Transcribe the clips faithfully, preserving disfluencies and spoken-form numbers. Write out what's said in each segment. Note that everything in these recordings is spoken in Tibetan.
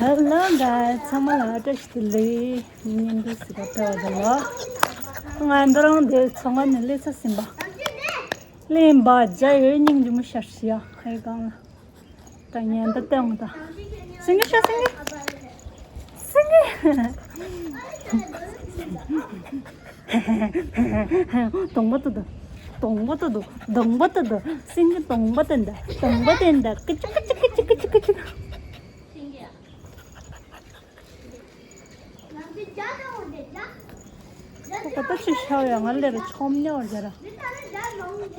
Hello guys, ཚང་མ་ལ་བཀྲ་ཤིས་བདེ་ལེགས། ངའི་འདི་སི་ཀ་ཕེ་བ་དང་ལ། ང་འདི་རང་འདི་ཚོང་ཁང་ནས་སླེབས་ཚར་ཟིན་པ། སླེབས་པ་རྒྱ་ཡོད། སྙིང་རྗེ་མོ་ཤར་ཤི་ཡ། ཧའི་གང་ལ། ད་ཉན་ད་ལྟ་འོང་ད། སེང་གེ་ཤ། སེང་གེ། སེང་གེ། གདོང་པ་ཏོ་ཏོ། གདོང་པ་ཏོ་ཏོ། གདོང་པ་ཏོ་ཏོ། སེང་གེ་གདོང་པ་ཏན་ཏ། གདོང་པ་ཏན་ཏ། ཀི་ཅི་ཀི་ཅི་ཀི་ཅི་ཀི་ཅི། ཁོ་ད་ཅི་ཤ་ཡ། ང་ལེ་ར་ཆོམ་ཉོ་ར་ར།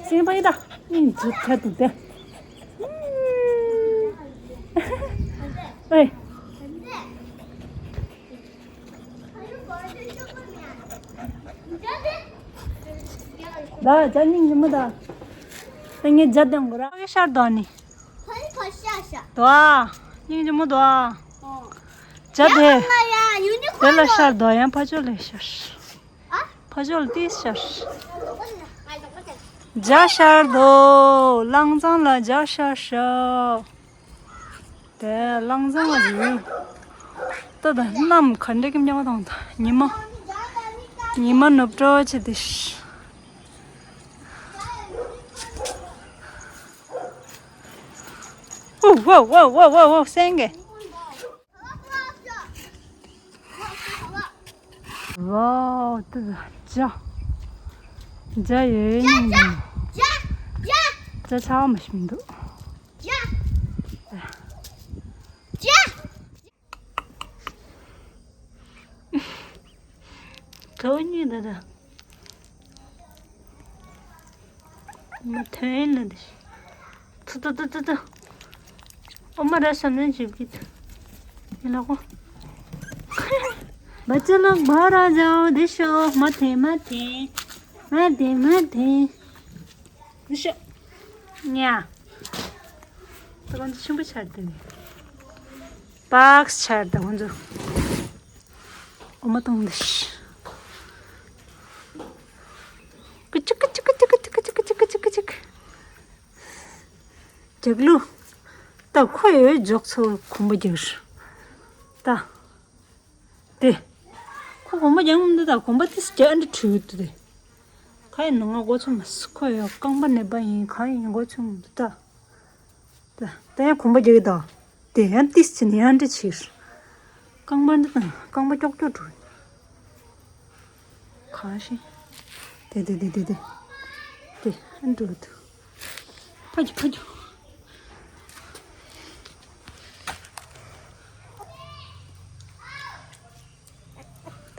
སེང་པ་ཡི་ད། སྙིང་རྗེ་ཆེ་འདུག་སྟེ། ཨེ། ད་ཇ་སྙིང་རྗེ་མོ་ད། ད་ངས་ཇ་འདོན་དགོས་ར། ཕ་གི་ཤར་དོ་ནི། ཕ་གི་ཕ་ཤ་ཤ། དོ་ཨ། སྙིང་རྗེ་མོ་དོ་ཨ། ཇ་དེ། ཡ་ང་ཡ་ཡུ་ནི་ཁོ་དེ་ལ་ཤར་དོ། ཡང་ཕ་ཕྱོགས་ལ་ཤར། ཨ། ཕ་ཕྱོགས་ལ་ཏིས་ཤར། ཇ་ཤར་དོ། ལང་ཚང་ལ་ཇ་ཤར་ཤར། དེ་ལང་ཚང་ལ་ཡོད། ད་ད་གནམ་ག་འདྲ་གི་མྱང་དང་ད། ཉི་མ། ཉི་མ་ནུབ་འགྲོ་བྱེད་དེ། ཨུ་ཝ་ཝ་ཝ་ཝ་ཝ། སེང་གེ། ཝའོ། ད་ཇ། ཇ་ཡོད་ནི། ཇ་ཆ་མ་ཤིམ་འདུག། ཇ། ཇ། གའུ་ཉིད་ད་ད། མ་ཐོན་ལ་འདི། ཏུ་ཏུ་ཏུ་ཏུ་ཏུ། ཨོ་མ་ར་ཤམ་ནན་ཞིབ་ཀྱི། ཡིན་ལ་གོ། བ་ཅ་ལག་བ་ར་ཇའོ་འདི་ཤོ། མ་ཐེ་མ་ཐེ། མ་ཐེ་མ་ཐེ། འདི་ཤོ། ཉ། ད་ཁོང་ཚོ་ཆེན་པོ་ཆགས་ཏེ་ནི། པགས་ཆགས་ཏེ་ཁོང་ཚོ། ཨོ་མ་གཏོང་འདི་ཤི། ཀི་ཅི་ཀི་ཅི། ཇག་ལུ། ད་ཁོ་ཡོད་འཇོག་ཚོ་གོམ་པ་རྒྱག་ཤི། ད། དེ། ཁོ་གོམ་པ་རྒྱག་མི་འདུག། ད་གོམ་པ་ཏིས་རྒྱག་འདི་འཁྲུལ་འདུག་དེ། ག་ཡིན་ན་ང་མགོ་ཚོས་མ་སུ། ཁོ་ཡོད་རྐང་པ་ནད་པ་ཡིན། ག་ཡིན་མགོ་ཚོས་མི་འདུག་ད། ད་ད་ཡང་གོམ་པ་རྒྱག་གི་ད། དེ་ཡང་ཏིས་ཅི་ནས་ཡང་འདྲི་ཕྱིར། རྐང་པ་འདི་དང་རྐང་པ་ཀྱོག་ཀྱོག་འགྲོ། ག་ཤེ། དེ་དེ་དེ་དེ་དེ། དེ་ཨ་འགྲོ་འདུག། ཕ་གི་ཕ་གི།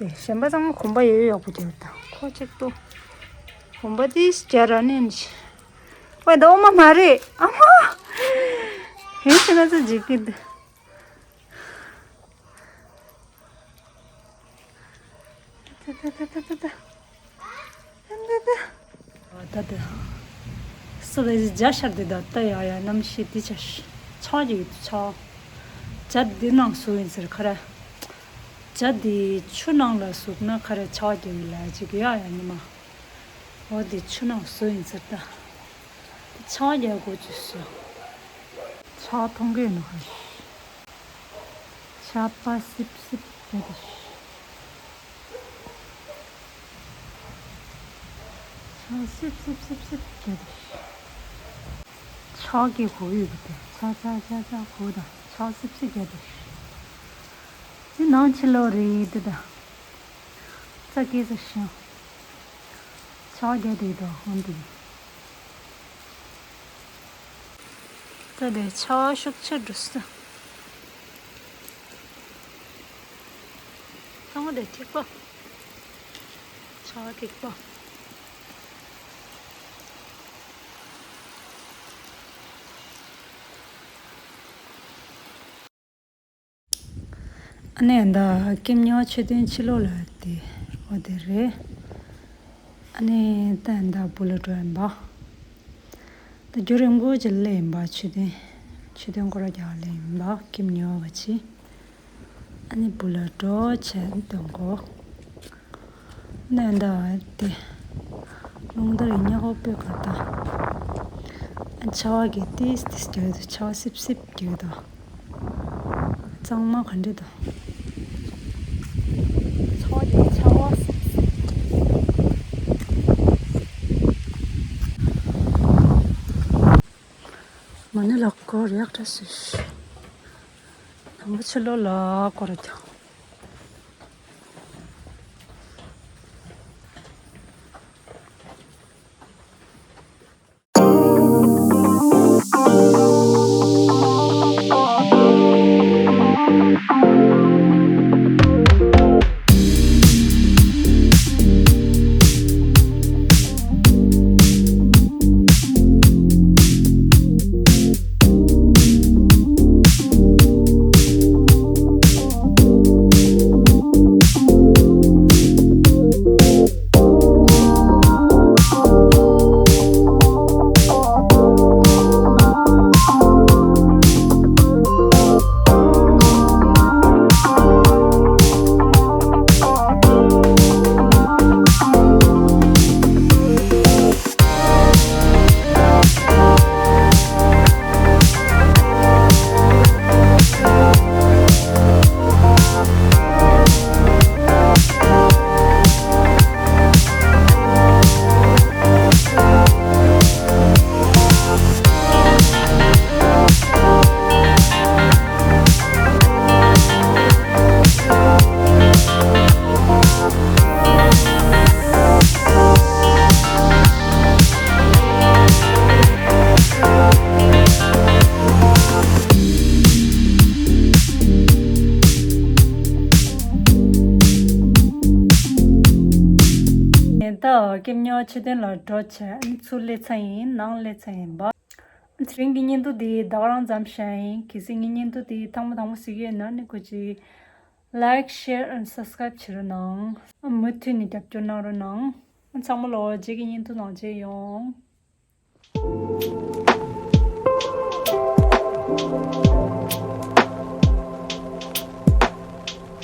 དེ་གཞན་པ་ཚང་མ་གོམ་པ་ཡོད་ཡོག་པོ་རྒྱག་དང་། ཁོ་གཅིག་ཏུ། གོམ་པ་དེ་རྒྱ་ར་ནས་ནི། ཝེ་ད་ཨོ་མ་མ་རེད་ཨ་མ། ཧེ་ཤི་ན་ཚ་འཇིག་གི་འདུག། ད་ད་ད་ད་ད། ད་ད། ད་ད། སོ་ད་ཇ་ཤར་དེ་ད་ལྟ་ཡ་ཡ་གནམ་གཤིས་འདི་ཆ་ཤ་ཆག་གི་ཆག། ཇ་འདི་ནང་བཟོ་ཡིན་ཟེར་ཁ་ར། ཇ་འདི་ཆུ་ནང་ལ་ཟུག་ན་ཁ་ར་ཆག་གི་ལ་ཅིག་ཡ་ཡ་ཉི་མ། འོ་འདི་ཆུ་ནང་བཟོ་ཡིན་ཟེར་ད། ཆག་རྒྱག་དགོས་ཅི་སོ། ཆག་མཐོང་གི་ཡོད་ནོ་ཧ། ཆག་པ་སིབ་སིབ་རྒྱག་དེ། ཆག་སིབ་སིབ་སིབ་སིབ་རྒྱག་དེ། ཆག་གི་གོ་ཡོད་གི་དེ། ཆག་ཆག་ཆག་ཆག་གོ་དང་ཆག་སིབ་སིབ་རྒྱག་དེ། དེ་ནང་ཕྱི་ལོགས་རེད་དེ་ད། ཙ་གེ་ཙ་ཤང་། ཆག་རྒྱག་དེ་དང་ཧོན་དེ། ད་དེ་ཆར་པ་ཤུགས་ཆེ་འགྲོ་སྲིད། ཚང་མ་དེ་ཐིགས་པ། ཆར་པ་ཐིགས་པ། ཨ་ནེ་ད་ཀེམ་ཉོ་ཆེ་དོན་ཕྱི་ལོགས་ལ་དེ་འོ་དེ་རེད། ཨ་ནེ་ད་ད་བུ་ལ་འགྲོ་ཡིན་པ། ད་རྒྱུ་རིང་པོ་ཅིག་ལས་ཡིན་པ་ཆེ་དོན། ཆེ་དོན་སྐོར་རྒྱག་ལས་ཡིན་པ་ཀེམ་ཉོ་བ་ཆེ། ཨ་ནེ་བུ་ལ་འགྲོ་ཆེ་དོན་གོ། ནས་ད་དེ། རླུང་རྟ་ཡིན་ཉག་ཁོག་པོས་ག་ད། ཆར་པ་གི་ཏིས་ཏིས་རྒྱག་གི་འདུག། ཆར་པ་སིབ་སིབ་རྒྱག་གི་འདུག། ཙ་ གཙང་མ་ག་འདྲ་འདུག་ཚོགས་ཀྱི་ཆར་པ་སིབ་སིབ། མ་ཎི་ལ་སྐོར་ཡག་འདྲ་སོང་། དང་པོ་ཕྱི་ལོགས་ལ་སྐོར་རྒྱག་ད་ཀེམ་ཉོ་ཆེ་དོན་ལ་འགྲོ་བྱས་ཚུར་སླེབས་ཚར་ཡིན། ནང་སླེབས་ཚར་ཡིན་པ། དེ་རིང་གི་བརྙན་ཐུང་འདི་ད་ག་རང་ཙམ་བཞག་ཡིན། གལ་སྲིད་ངའི་བརྙན་ཐུང་འདི་ཐེངས་མ་དང་པོ་གཟིགས་ཡོད་ན་ནི་སྐུ་མཁྱེན། Like, share and subscribe བྱེད་རོགས་གནང་། མུ་མཐུད་ནས་རྒྱབ་སྐྱོར་གནང་རོགས་གནང་། ཚང་མ་ལོ་རྗེས་ཀྱི་བརྙན་ཐུང་ནང་མཇལ་ཡོང་།